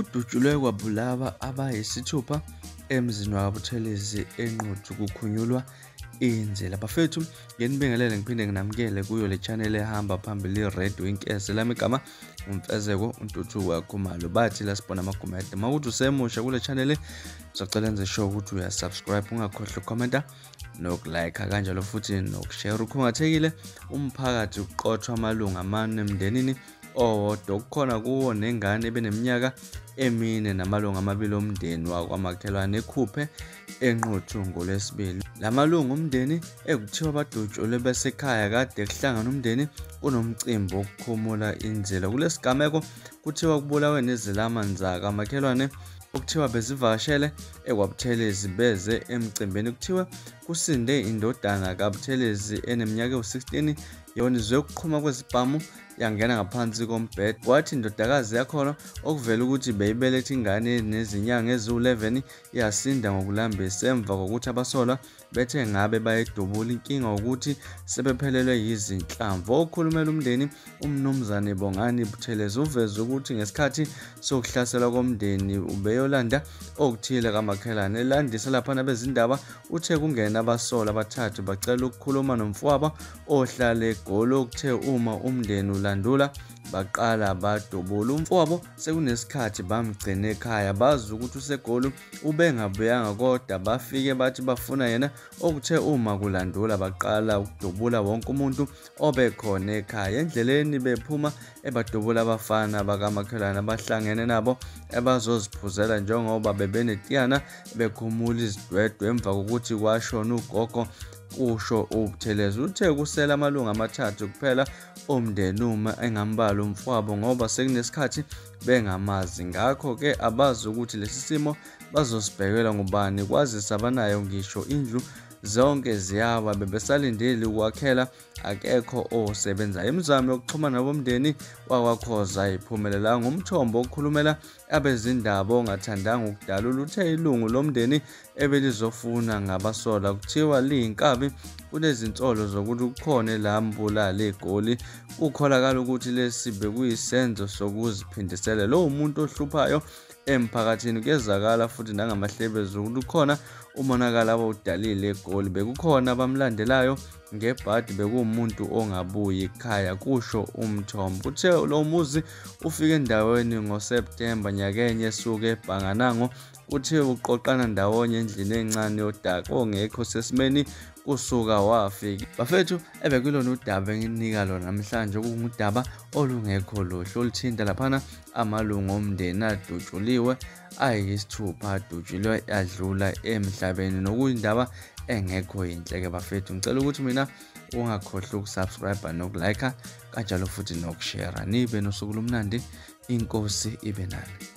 Kudutshulwe kwabulawa abayisithupha emzini wakaButhelezi eNquthu kukhunyulwa inzila. Bafethu, nginibingelele ngiphinde nginamukele kuyo le channel ehamba phambili Radio Inkese. Lami igama uMfezeko uNtuthuko Khumalo. Bathi la sibona amagumede. Mawuthi usemusha kule channel, sicela enze sure ukuthi uya subscribe, ungakhohlwa ukukhomenta nokulike kanjalo futhi nokushare. Ukhungathekile umphakathi uqothwa amalungu amane emndenini owodwa, kukhona kuwo nengane ebeneminyaka emine namalungu amabili omndeni wakwamakhelwane ekhuphe eNquthu ngoLwesibili. Lamalungu omndeni ekuthiwa badutshulwe besekhaya kade kuhlangana umndeni kunomcimbi wokukhumula inzila. Kulesigameko kuthiwa kubulawe nezilamanzaka amakhelwane okuthiwa bezivakashele ekwaButhelezi beze emcimbini. Kuthiwa kusinde indodana kaButhelezi eneminyaka ewu-16 yona izwe ukuqhuma kwezibhamu yangena ngaphansi kombhede. Kwathi indodakazi yakhona okuvela ukuthi beyibelethe ingane nezinyanga eziwu-11 yasinda ngokulambisa emva kokuthi abasolwa bethe ngabe bayidubula. Inkinga ukuthi sebephelelwe yizinhlamvu. Okhulumela umndeni uMnumzane Bongani Buthelezi uveze ukuthi ngesikhathi sokuhlaselwa komndeni ubeyolanda okuthile kamakhelwane. Elandisa laphana bezindaba uthe kungena abasolwa abathathu bacela ukukhuluma nomfowabo ohlala eGoli. Okuthe uma umndeni ulandula baqala badubula umfowabo. Sekunesikhathi bamgcina ekhaya, bazi ukuthi useGoli ubengabuyanga, kodwa bafike bathi bafuna yena. Okuthe uma kulandula baqala ukudubula wonke umuntu obekhona ekhaya. Endleleni bephuma ebadubula abafana bakamakhelwane abahlangene nabo ebazoziphuzela njengoba bebenetiyana bekhumula izidwedwe emva kokuthi kwashona ugogo, kusho uButhelezi. Uthe kusela amalungu amathathu kuphela omndeni uma engambali umfowabo ngoba sekunesikhathi bengamazi, ngakho-ke abazi ukuthi lesi simo bazosibhekela ngubani. Kwazise abanayo ngisho indlu, zonke ziyawa, bebesalindele ukwakhela, akekho osebenzayo. Imizamo yokuxhumana nabomndeni wakwaKhoza ayiphumelelanga. Umthombo okhulumela abezindaba ongathandanga ukudalula uthe ilungu lomndeni ebelizofuna ngabasolwa kuthiwa liyinkabi. Kunezinsolo zokuthi kukhona elambulala eGoli. Kukholakala ukuthi lesi bekuyisenzo sokuziphindisela. Lo muntu ohluphayo emphakathini. Kuyezakala futhi nangamahlebezi ukuthi kukhona umonakalo abawudalile eGoli, bekukhona abamlandelayo ngebhadi, bekuwumuntu ongabuyi ekhaya, kusho umthombo. Uthe lo muzi ufike endaweni ngoSepthemba nyakenye esuka eBhanganango. Kuthiwa uqoqana ndawonye endlini encane yodaka ongekho sesimeni kusuka wafika. Bafethu, ebekulona udaba enginika lona namhlanje, okungudaba olungekho luhle oluthinta laphana amalungu omndeni adutshuliwe ayisithupha adutshulwe adlula emhlabeni, nokuyindaba engekho yinhle-ke bafethu. Ngicela ukuthi mina ungakhohlwa ukusubscribe nokulike kanjalo futhi nokushare. Nibe nosuku lomnandi, inkosi ibe nani.